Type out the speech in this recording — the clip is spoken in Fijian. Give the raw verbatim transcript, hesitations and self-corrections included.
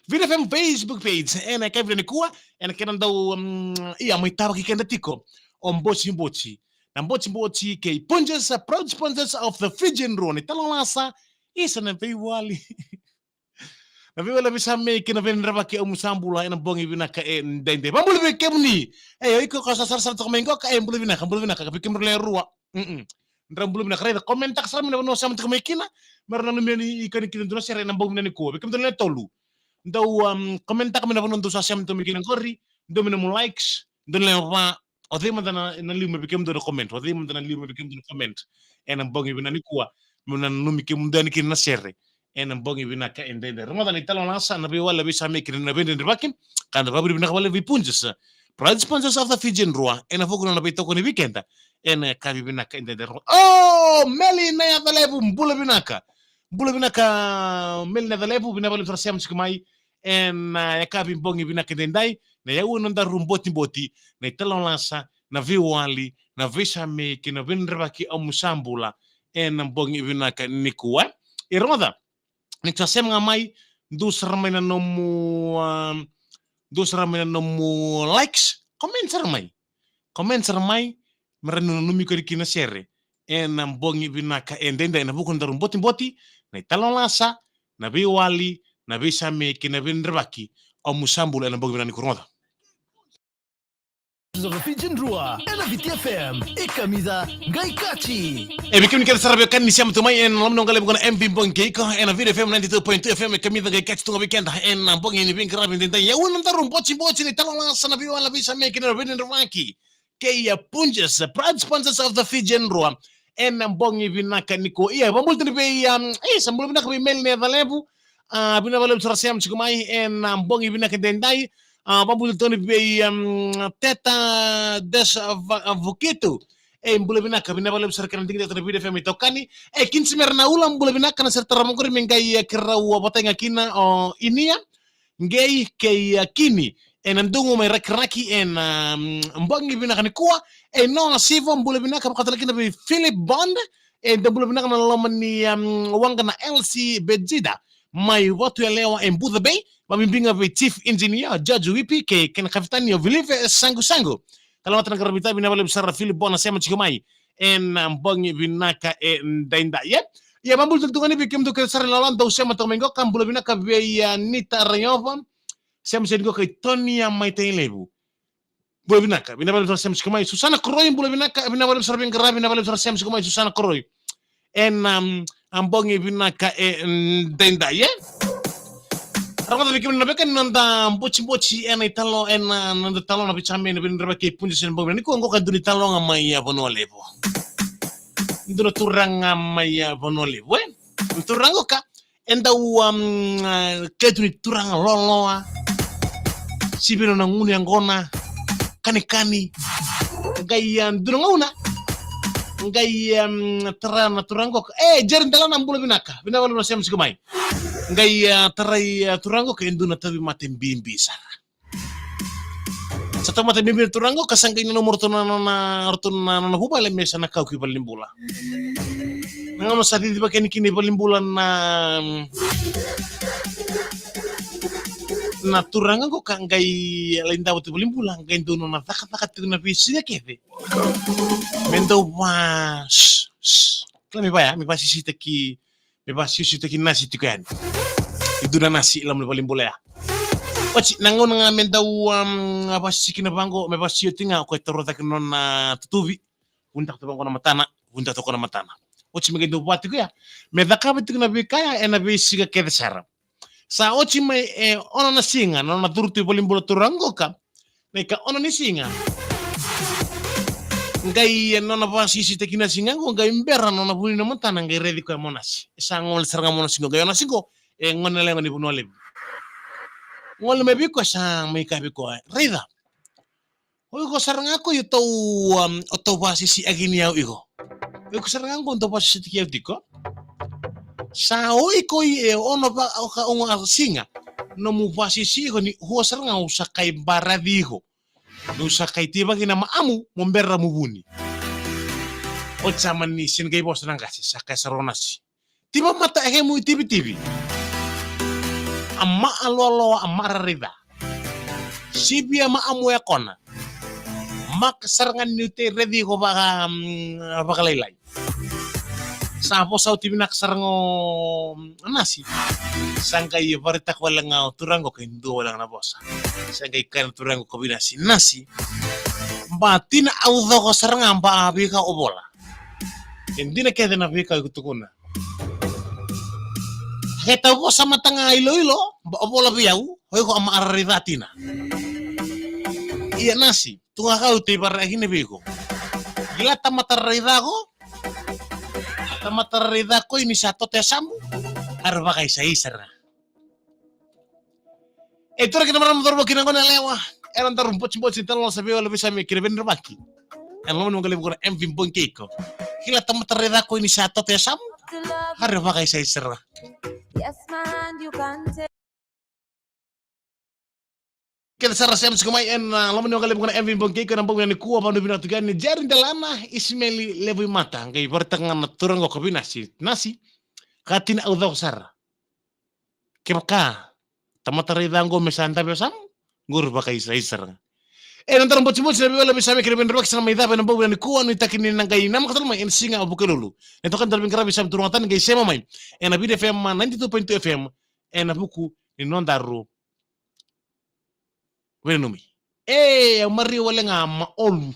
Viti F M Facebook page, ena yakavi nikua, ena kena dau, mm, ia, mai tavaki keda tiko o Botiboti. Na Botiboti kei Punjas, proud sponsors of the Fijian Drua. Ni talo lasa, isa na veiwali. Na veiwali, na veisamei kei na veidredrevaki, au sa bula ena bogi vinaka edaidai. Vabula vei kemuni. E, o iko ka sa sarasara toka mai qoka, e, bula vinaka, bula vinaka, vei kemudou lewe rua. Mm-mm. Drau bula vinaka, raica, comment-taka sara mai na vanua o sema tiko mai kina, me ra nanumi iko ni kina dua na sere ena bogi vinaka nikua. Vei kemudou lewe tolu. Dou, um, comment-taka mai na vanua dou sa sema tiko mai kina qori, dou mai na nomu likes, dou na lewe va, o cei mada na, na liu mai vei kemudou na comment, o cei mada na liu mai vei kemudou na comment. Ena bogi vinaka nikua, meu nanumi kemudou yani kina na sere. Ena bogi vinaka edaidai. Rogoca, ni talo lasa, na veiwali, na veisamei kei na veidredrevaki, ka da vabula vinaka vale vei Punjas, proud sponsors of the Fijian Drua, ena vuku ni nona veitokoni vei keda ena yakavi vinaka edaidai. Rogoca. O Meli Nayacalevu, bula vinaka. Bula vinaka, Meli Nayacalevu, vinaka vale sara sema tiko mai ena, ah, yakavi bogi vinaka edaidai. Na iyau e nodaru Botiboti, na italo lasa, na veiwali, na veisamei kei na veidredrevaki, au sa bula ena bogi vinaka nikua. E, rogoca, ni sa sema ga mai, dua sara mai na nomu, ah, dua sara mai na nomu likes, comment sara mai. Comment sara mai, me ra nanumi iko yani kina sere ena bogi vinaka edaidai, ena vuku ni nodaru Botiboti, na italo lasa, na veiwali, na veisamei kei na veidredrevaki, au sa bula ena bogi vinaka nikua. Rogoca. Of the Fijian Drua, ena Viti F M, e kamica qai kaci. E, vei kemuni kece sara vei kemuni ni sema tu mai ena loma ni noqu live qo na M V Bogi kei iko, ena Viti F M ninety-two point two F M, e kamica qai kaci tu ga vei keda ena bogi ni veiqaravi edaidai. Iyau e nodaru Botiboti, na italo lasa, na veiwali, na veisamei kei na veidredrevaki, kei, ah, Punjas, proud sponsors of the Fijian Drua, ena bogi vinaka nikua. Ia, vabula tale vei, um, e, sa bula vinaka vei Meli Nayacalevu, ah, vinaka valevu sara sema tiko mai ena bogi vinaka edaidai. Ah, vabula tale vei, um, Teta Des, ah, Va-, ah, Vukitu. E, bula vinaka, vinaka valevu sara kena digidigi tu na Viti F M itokani. E, Kinsimera Naula, bula vinaka, na sere tarava qori me qai, eh, keirau, ah, vakayagataka kina o Inia, Qei kei, ah, Kini, ena Dugu mai Rakiraki, ena, mm, bogi vinaka nikua. E, Noa Sivo, bula vinaka, vakatale kina vei Philip Bond. E, dou bula vinaka na loma ni, um, waqa na L C Bejida mai Vatuyalewa e Buca Bay. Vabibi ga vei Chief Engineer George Wipi kei kena kafitani o Vilive Sagusagu. Kalougata na qaravi tavi, vinaka valevu sara Philip Bond na sema tiko mai ena bogi vinaka edaidai, e. Ia, vabula tale tu ga yani vei kemudou kece sara e lala dou sema toka mai qo, ka bula vinaka vei, ah, Nita Raiova, sema tiko qo, kei Tonia mai Tailevu. Bula vinaka, vinaka valevu sara sema tiko mai. Susana Koroi, bula vinaka, vinaka valevu sara veiqaravi, vinaka valevu sara sema tiko mai Susana Koroi. Ena, um, bogi vinaka edaidai, e. Rogoca vei kemuni na veka ni noda botiboti ena italo, ena noda talo, na veisamei, na veidredrevaki kei Punjas ena bogi vinaka nikua. Qo ka dua na italo ga mai, ah, Vanua Levu. Dua na turaga mai, ah, Vanua Levu, e. Na turaga qo ka e dau, um, ah, kaya tu ni turaga loaloa, sivia na nona gunu yaqona, kanikani. Qai, ah, dua na gauna qai, um, tara na turaga qo ka, e, Jerry Delana, bula vinaka, vinaka valevu na sema tiko mai. Qai, ah, tarai, ah, turaga qo ka e dua na tauvimate bibi sara. Sa tauvimate bibi na turaga qo ka sa qai nanuma o ratou na, na, na, o ratou na, na nona vuvale me sa na kau ki valenibula. Na gauna sa cicivaki yani kina i valenibula na, na turaga qo ka qai lai davo tu i valenibula, qai dau nona cakacaka tiko na veisiga kece me dau va, s-, s-, kila, me vaya, me vasisitaki, me vasisitaki nasi tiko yani. E dua na nasi i loma ni valenibula ya. Oti na gauna ga me dau, um, vasisiki na vaqo, me vasisi oti ga, o koya e taura cake na nona tutuvi, vunitaka tu vaqo na matana, vunitaka tu qo na matana. Oti me qai dau va tiko ya, me cakava tiko na veika ya ena veisiga kece sara. Sa oti mai e ono na siga na nona curu tu i valenibula turaga qo ka, na ika ono ni siga, qai, e, nona vasisitaki nasi ga qo, qai bera na nona vuni na matana, qai raici koya mo nasi. E sa gole sara ga mo nasi qo, qai o nasi qo e gone yalewa ni Vanua Levu. Gole mai vei koya, sa mai kaya vei koya, e, raica, o iko sara ga qo, o tou, um, o tou vasisi akini au iko. O iko sara ga qo dou vasisitaki au tiko. Sa o iko i e ono va, o ka, ono a siga nomu vasisi iko, ni hua sara ga au sa qai baraci iko. Niu sa qai tivaki na maamu mo bera mo vuni. Oti sa mani sega ni qai vosa na qase, sa qai sara o nasi. Tiva mata e kemu itivitivi. A ma'a loaloa, a ma'a raica. Sivia ma'a mu e kona. Maka sara ga niu te raici iko vaka, mm, vakalailai. Sa vosa oti vinaka sara ga o, mm, Nasi. Sa qai vakaraitaka wale ga o turaga qo, kei dua wale ga na vosa. Sa qai kaya na turaga qo vei Nasi: Nasi, ba tina au coko sara ga ba a veika o vola. E dina kece na veika iko tukuna. Ke tau vosa mata ga iloilo, ba o vola vei au, o iko a ma'a raica tina. Ia Nasi, tu ga kau tei vara kina vei iko. Kila tamata raica qo, tamata raica qo ni sa toto e yasamu, a ra vakaisaisa ra. E tura kina marama, cauravou kei na goneyalewa. Era daru botsibotsi tale na sa veiwala veisami kei na veidrabaki. Ena loma ni waqalevu ko na M V Bogi Keiko. Kila tamata raica qo ni sa toto e yasamu, a ra vakaisaisa ra. Kece sara sa yaco tiko mai ena loma ni waqalevu ko na M V Bogi Keiko ena bogi nikua. Vakanuinui vinaka tu yani Jerry Delana, Isimeli Levuimata. Qai vakaraitaka ga na turaga qo vei Nasi: Nasi, ka tina au coko sara. Kevaka tamata raica qo me sa dave yasamu, qori vakaisaisa ra. E, na daru botsibotsi na veiwala veisami kei na veidrabaki sa na mai cava ena bogi nikua, nuitaki ni na qai namaka tale mai ena siga Vukelulu. Na itokani daru veiqaravi Sami Turugatani qai sema mai ena Viti F M ninety-two point two F M, ena vuku ni nodaru veinanumi. E, au maria wale ga ma olu.